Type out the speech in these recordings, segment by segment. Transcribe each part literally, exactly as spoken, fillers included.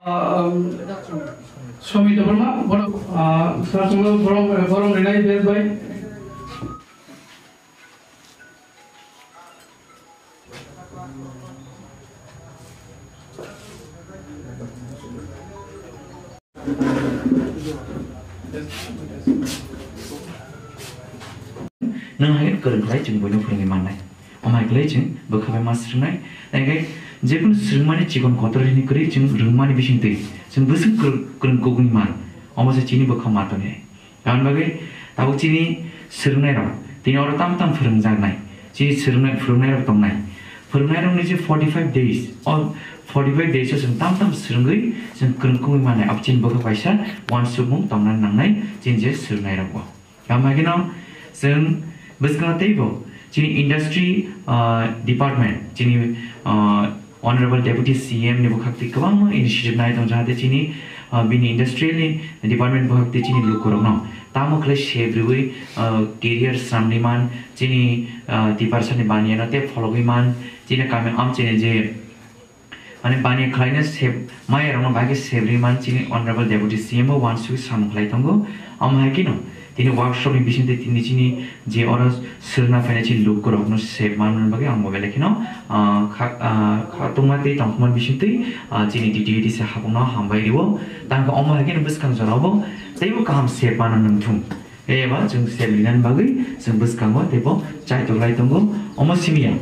Um, Somi Debbarma, borom, uh, sir, borom, borom rinai bel bai. Nwng hai kwrwng khlai chwng buino phwrwngwi mannai. Omo hai khlai chwng bwkha bai ma swrwngnai. Tei khe jekunu swrwngmani chikon kotor hwnwi kwrwi chwng rwngmani bisingtwi chwng bwswk kwrwng, kwrwng kukgwi man. Omo se chini bwkha ma tongwi. Tamni bagwi tabuk chini swrwngnairok tini oro tam tam phwrwngjaknai. Chini swrwngnai, phwrwngnairok tongnai. Phwrwngnairokni je forty five days, o forty five days o chwng tam tam swrwngwi chwng kwrwng kukgwi mannai. Abo chini bwkha kaisa uansukmung tongna nangnai chini je swrwngnairok o. Tamo hai kheno chwng bwskango teibo chini industry, ah, department, chini, ah, Honorable Deputy C M ni bwkhak twi kwbangma initiative nai tong, jahate chini, ah, bini industrial ni department bwkhak twi chini lukurokno tamo khlai save rwui, ah, career swnamwi man, chini, ah, tiparsa ni baniya no tei phologwi man, chini kami amchaini je Ani baniya khlaina sep, maya rokno bai khe sep ri man chini Honorable Deputy C M bo uansugwi samung khlai tongo. Omo hai kheno tini workshop ni bisingtwi tini chini je oro swrwngna phainai chini lukurokno sep manmani bagwi ang bo belai kheno, ah, kha, ah, kha tongma tei tongthokma bisingtwi, ah, chini D T A D C habangno hambai rio. Tangkhe omo hai kheno bwskang jorao bo teibo kaham sep manna nangthung. Eba chwng sep rinani bagwi chwng bwskango teibo chaitok lai tongo. Omo simi ya.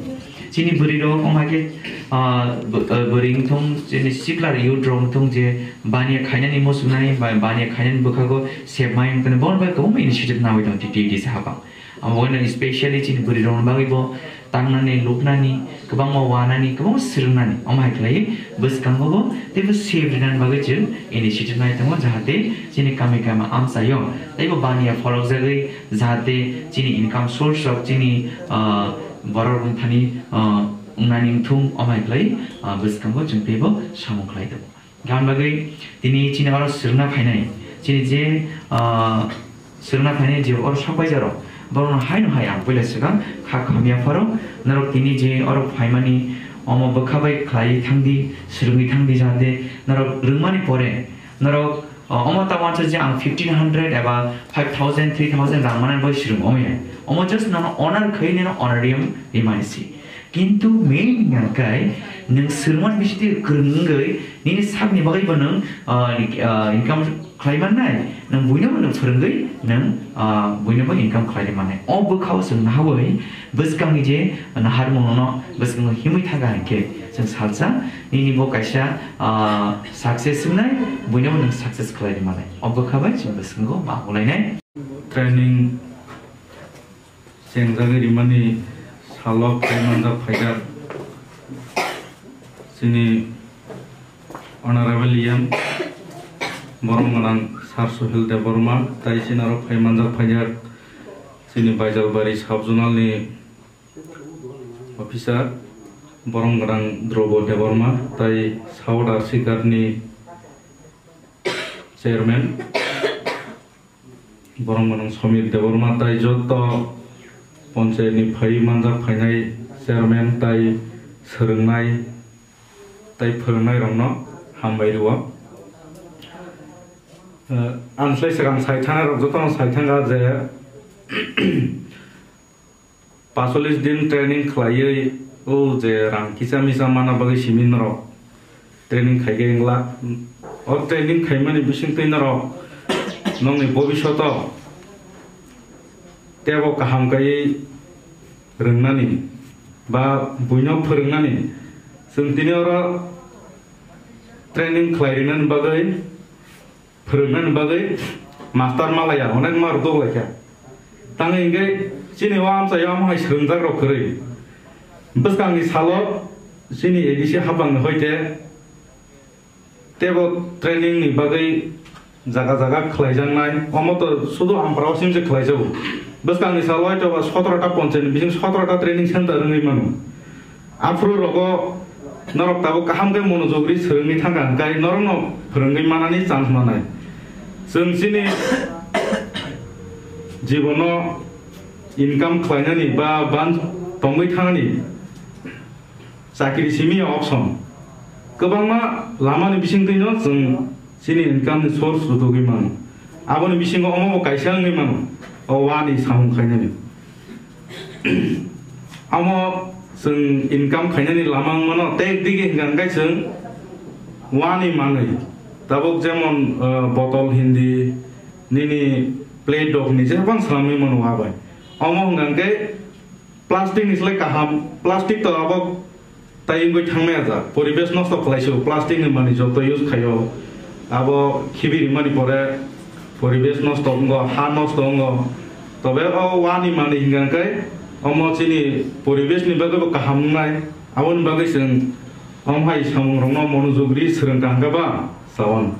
Chini bwrwi rok omo hai khe, ah, bw-, ah, bwrwi wngthung, chini sikla youth rok wngthung je baniya khainani muchungnai, ba-, baniya khainani bwkhago sep mai wngthani, bono bai kwbangma initiative nawi tongo T T A D C habang. Abo wngkha specially chini bwrwi rokni bagwi bo tangnani, luknani, kwbangma wanani, kwbangma swrwngnani. Omo hai khlaiwi bwskango bo teibo sep rinani bagwi chwng initiative nai tongo, jahate chini kami kami amchaio teibo baniya pholokjagwi, jahate chini income source rok chini, ah, borok wngthani, ah, wngnani wngthung, omo hai khlai, ah, bwskango chwng teibo samung khlai tongo. Gan bagwi tini chini oro swrwngna phainai, chini je, ah, swrwngna phainai je oro sok paijak rok, borokno haino hai ang puila swkang kha khamya pharo, norok tini je oro phaimani omo bwkha bai khlaiwi thangdi, swrwngwi thangdi, jahate norok rwngmani pore norok, ah, omo ta uansa je ang fifteen hundred eba five thousand, three thousand rang manani bai swrwng omo ya. Omo just nono honor khlai nini honorarium rimani si. Kintu main hwnkhe nwng swrwngmani bisingtwi kwrwng wngwi nini sakni bagwi bo nwng, ah, ni-, ah, income khlai mannai, nwng buino bo nwng phwrwngwi nwng, ah, buino bo income khlai mannai. O bwkhao chwng nahawi bwskangni je naharmung nono bwskango himwi thangkha hinkhe chwng salsa nini bo kaisa, ah, success wngnai, buino bo nwng success khlai mannai. O bwkha bai chwng bwskango ma ulainai. Training chengjagwi rimani salo phai manjak phaijak chini Honorable E M borom gwnang Sir Sohil Debbarma, tai chini oro phai manjak phaijak chini Baijalbari Sub Zonal ni officer borom gwnang Dhrubo Debbarma, tai South R C Guard ni chairman. Borok gwnang Somir Debbarma tai joto ponchayat ni phai manjak phainai chairman tai swrwngnai tai phwrwngnai rokno hambai rwo. Eh, ang sai swkang sai thana rok jotono sai thangkha je Pacholis din training khlaiwi, o je rang kisa misa mana bagwi simi norok training khaikhe wngla. O training khaimani bisingtwi norok nokni bobishoto tebo kaham kaiwi rwngnani ba buino phwrwngnani chwng tini oro training khlai rwnani bagwi phwrwngnani bagwi master malaya onek ma rwdok laikha. Tangwi hwnkhe chini o amchaio amo hai swrwngjak rok kwrwi. Bwskangni salo chini A D C hapangni hoite tebo training ni bagwi jaga jaga khlaijaknai. Omo to sudu Amparao simse khlaijago. Bwskangni salo hoito ba sotoro ta ponchayat ni bising sotoro ta training center wngwi mano. Aphuru rogo norok tabuk kaham khe monojog ri swrwngwi thangkha, hwnkhe norokno phwrwngwi manani chance manai. Chwng chini jibono income khlainani ba ban tongwi thanani chakri simi option kwbangma Lamani bisingtwino chwng chini income ni source rwtugwi mano. Aboni bisingo omo bo kaisa wngwi mano, o wani samung khainani. Amo chwng income khainani lama wngmano, tei digi hwnka hwnkhe chwng wani manwi. Tabuk jemon, uh, botol hindi, nini plate rok ni jebang swlamwi mano wa bai. Omo hwnka hwnkhe plastic ni slai kaham, plastic to abo tai wngwi thangmaya ja, poribesh nosto khlaisu, plastic ni manwi joto use khaio, abo khibi rimani pore poribesh nosto wngo, ha nosto wngo. Tobe o wani manwi hwnka hwnkhe omo chini poribesh ni bagwi bo kaham wngnai, aboni bagwi chwng omo hai samung rokno monojog ri swrwng kaham khe ba sawan.